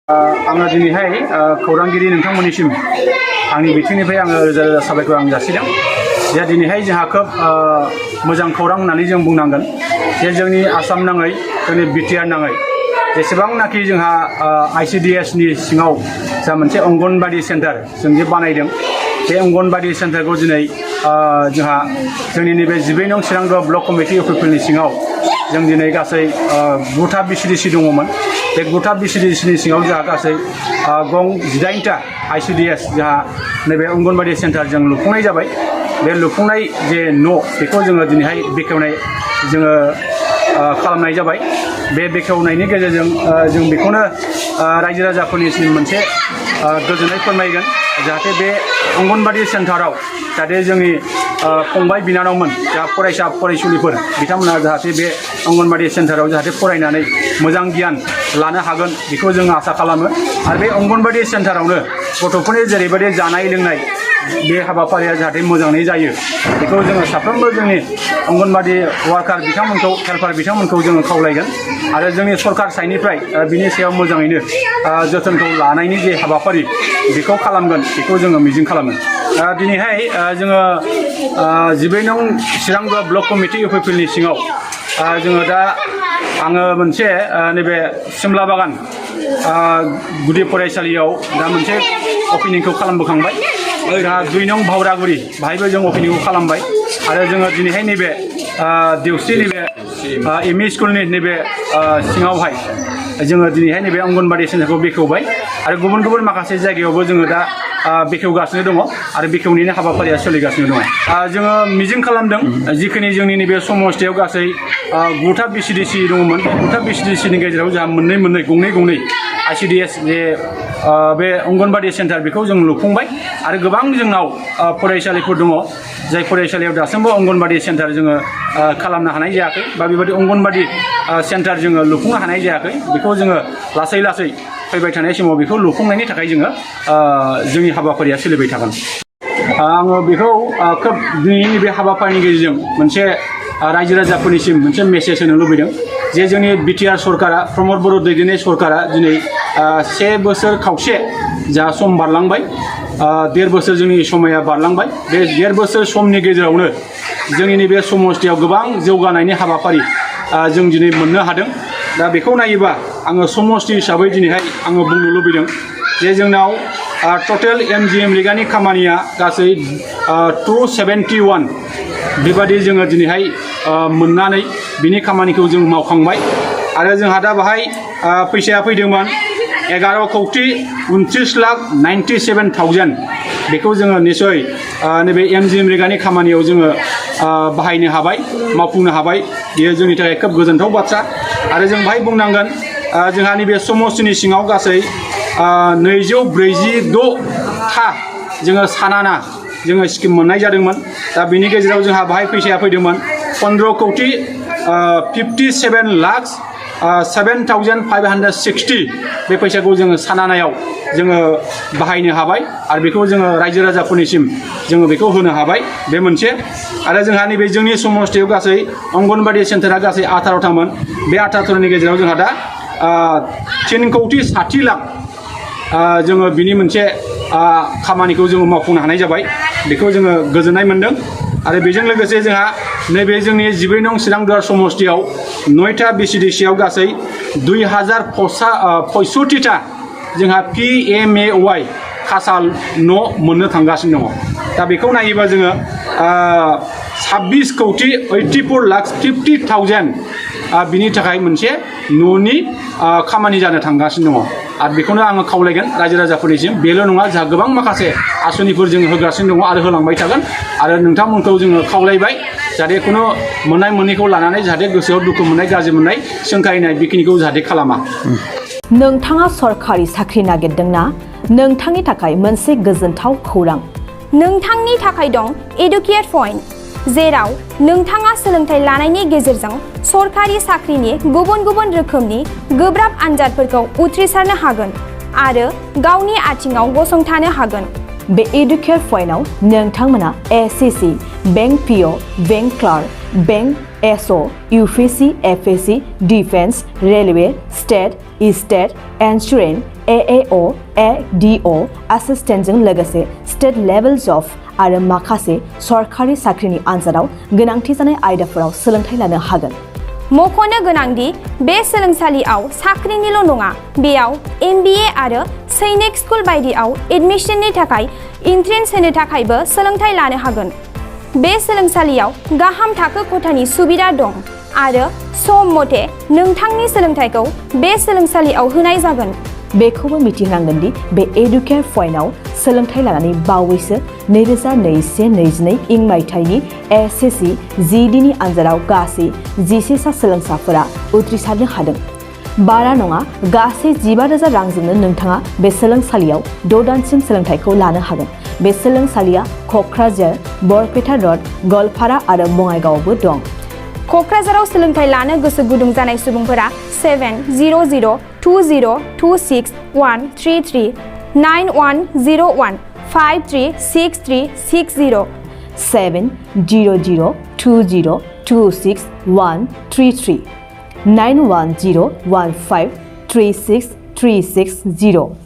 आङो दिनैहाय खौरांगिरि नोंथांमोननिसिम आंनि बिथिंनिफ्राय आङो रोजा रोजा साबायखर आं जासिदों जे दिनैहाय जोंहा खोब मोजां खौरां होननानै जों बुंनांगोन जे जोंनि आसाम नाङै जोंनि बिटिआर नाङै जेसेबांनाखि जोंहा ICDS नि सिङाव जा मोनसे अंगनबादि सेन्टार जों जे बानायदों बे अंगनबादि सेन्टारखौ दिनै जोंहा जोंनि नैबे 12 नं चिरांदुवा ब्लक कमिटि अफिसफोरनि सिङाव जों दिनै गासै 9टा BCDC दङमोन बे 9टा BCDC नि सिङाव जोंहा गासै गं 18टा ICDS जोंहा नैबे अंगनबादि सेन्टार जों लुफुंनाय जाबाय बे लुफुंनाय जे न' बेखौ जोङो दिनैहाय बेखेवनाय जोङो खालामनाय जाबाय बे बेखेवनायनि गेजेरजों जों बेखौनो रायजो राजाफोरनिसिम मोनसे गोजोननाय फोरमायगोन जाहाथे बे अंगनबादि सेन्टाराव जाहाथे जोंनि फंबाय बिनानावमोन जा फरायसा फरायसुलिफोर बिथांमोना जाहाथे बे अंगनबादि सेन्टाराव जाहाथे फरायनानै मोजां गियान लानो हागोन बेखौ जों आसा खालामो आरो बे अंगनबादि सेन्टारावनो गथ'फोरनि जेरैबायदि जानाय लोंनाय बे हाबाफारिया जाहाथे मोजाङै जायो बेखौ जोङो साफ्रोमबो जोंनि अंगनबादि वार्कार बिथांमोनखौ हेल्पार बिथांमोनखौ जोङो खावलायगोन आरो जोंनि सरकार साइडनिफ्राय बिनि सायाव मोजाङैनो जोथोनखौ लानायनि जे हाबाफारि बेखौ खालामगोन बेखौ जोङो मिजिं खालामो दिनैहाय जोङो 12 नं चिरांदुवा ब्लक कमिटि अफिसफोरनि सिङाव जोङो दा आङो मोनसे नैबे सिमला बागान गुदि फरायसालियाव दा मोनसे अपेनिंखौ खालामबोखांबाय जोंहा 2 नं भावरागुरि बाहायबो जों अपेनिंखौ खालामबाय आरो जोङो दिनैहाय नैबे देवस्रि नैबे एमइ स्कुलनि नैबे सिङावहाय जोङो दिनैहाय नैबे अंगनबादि सेन्टारखौ बेखेवबाय आरो गुबुन गुबुन माखासे जायगायावबो जोङो दा बेखेवगासिनो दङ आरो बेखेवनायनि हाबाफारिया सोलिगासिनो दङ जोङो मिजिं खालामदों जिखिनि जोंनि नैबे समस्थियाव गासै 9टा BCDC दङमोन 9टा BCDC नि गेजेराव जोंहा गंनै ICDS जे बे अंगनबादि सेन्टार बेखौ जों लुफुंबाय आरो गोबां जोंनाव फरायसालिफोर दङ जाय फरायसालियाव दासिमबो अंगनबादि सेन्टार जोङो खालामनो हानाय जायाखै बा बेबायदि अंगनबादि सेन्टार जोङो लुफुंनो हानाय जायाखै बेखौ जोङो लासै लासै फैबाय थानाय समाव बेखौ लुफुंनायनि थाखाय जोङो जोंनि हाबाफारिया सोलिबाय थागोन आङो बेखौ खोब दिनैनि बे हाबाफारिनि गेजेरजों मोनसे रायजो राजाफोरनिसिम मोनसे मेसेज होनो लुबैदों जे जोंनि बिटिआर सरकारा प्रमद बर' दैदेननाय सरकारा दिनै 1 बोसोर खावसे जा सम बारलांबाय 1.5 बोसोर जोंनि समाया बारलांबाय बे 1.5 बोसोर समनि गेजेरावनो जोंनि नैबे समस्थियाव गोबां जौगानायनि हाबाफारि जों दिनै मोननो हादों दा बेखौ नायोबा आङो समस्ति हिसाबै दिनैहाय आङो बुंनो लुबैदों जे जोंनाव टटेल MGM रिगानि खामानिया गासै 271 बेबादि जोङो दिनैहाय मोननानै बिनि खामानिखौ जों मावखांबाय आरो जोंहा दा बाहाय फैसाया फैदोंमोन 11,29,97,000 बेखौ जोङो निसय नैबे MGM रिगानि खामानियाव जोङो बाहायनो हाबाय मावफुंनो हाबाय बेयो जोंनि थाखाय खोब गोजोनथाव बाथ्रा आरो जों बाहाय बुंनांगोन जोंहा नैबे समस्तिनि सिङाव गासै 246था जोङो सानाना जोङो स्किम मोननाय जादोंमोन दा बिनि गेजेराव जोंहा बाहाय फैसाया फैदोंमोन 15,57,560 बे फैसाखौ जोङो सानानायाव जोङो बाहायनो हाबाय आरो बेखौ जोङो रायजो राजाफोरनिसिम जोङो बेखौ होनो हाबाय बे मोनसे आरो जोंहा नैबे जोंनि समस्तियाव गासै अंगनबादि सेन्टारा गासै 18थामोन बे 18थानि गेजेराव जोंहा दा 3,60,00,000 जोङो बिनि मोनसे खामानिखौ जोङो मावफुंनो हानाय जाबाय बेखौ जोङो गोजोननाय मोनदों आरो बेजों लोगोसे जोंहा नैबे जोंनि 12 नं चिरांदुवा समस्तियाव 9टा BCDC आव गासै 2065टा जोंहा PMAY खासा न' मोननो थांगासिनो दङ दा बेखौ नायोबा जोङो 26,84,50,000 बिनि थाखाय मोनसे न'नि खामानि जानो थांगासिनो दङ आरो बेखौनो आङो खावलायगोन रायजो राजाफोरनिसिम बेल' नङा जोंहा गोबां माखासे आसनिफोर जोङो होगासिनो दङ आरो होलांबाय थागोन आरो नोंथांमोनखौ जोङो खावलायबाय जाहाथे खुनु मोननाय मोनैखौ लानानै जाहाथे गोसोआव दुखु मोननाय गाज्रि मोननाय सोंखारिनाय बेखिनिखौ जाहाथे खालामा नोंथाङा सरखारि साख्रि नागिरदोंना नोंथांनि थाखाय मोनसे गोजोनथाव खौरां नोंथांनि थाखाय दं एडुकेट पइन्ट जेराव नोंथाङा सोलोंथाइ लानायनि गेजेरजों सरखारि साख्रिनि गुबुन गुबुन रोखोमनि गोब्राब आनजादफोरखौ उथ्रिसारनो हागोन आरो गावनि आथिङाव गसंथानो हागोन बे एडुकेट पइन्टआव नोंथांमोना SCC bank PO bank clerk bank SO UPSC FSC defence railway state insurance AAO, ADO एसिस्टेन्टजों लोगोसे स्टेट लेभेल जब आरो माखासे सरकारि साख्रिनि आनजादाव गोनांथि जानाय आयदाफोराव सोलोंथाइ लानो हागोन। मख'नो गोनांदि बे सोलोंसालियाव साख्रिनिल' नङा, बेयाव MBA आरो सैनिक स्कुल बायदियाव एडमिशननि थाखाय एन्ट्रेन्स होनो थाखायबो सोलोंथाइ लानो हागोन। बे सोलोंसालियाव गाहाम थाखो खथानि सुबिदा दं आरो सम मथे नोंथांनि सोलोंथाइखौ बे सोलोंसालियाव होनाय जागोन। बेखौबो मिथिनांगोन दि बे एडुकेयर पइन्टआव सोलोंथाइ लानानै बावैसो 2021-22 इं मायथाइनि SSC GD नि आनजादाव गासै 11 सा सोलोंसाफोरा उथ्रिसारनो हादों। बारा नङा, गासै 15,000 रांजोंनो नोंथाङा बे सोलोंसालियाव 6 दानसिम सोलोंथाइखौ लानो हागोन। बे सोलोंसालिया क'क्राझार, बरपेटा रड, गवालपारा आरो बङाइगावआवबो दं। क'क्राझाराव सोलोंथाइ लानो गोसो गुदुं जानाय सुबुंफोरा 70020263133 9101536360 70020263133 9101536360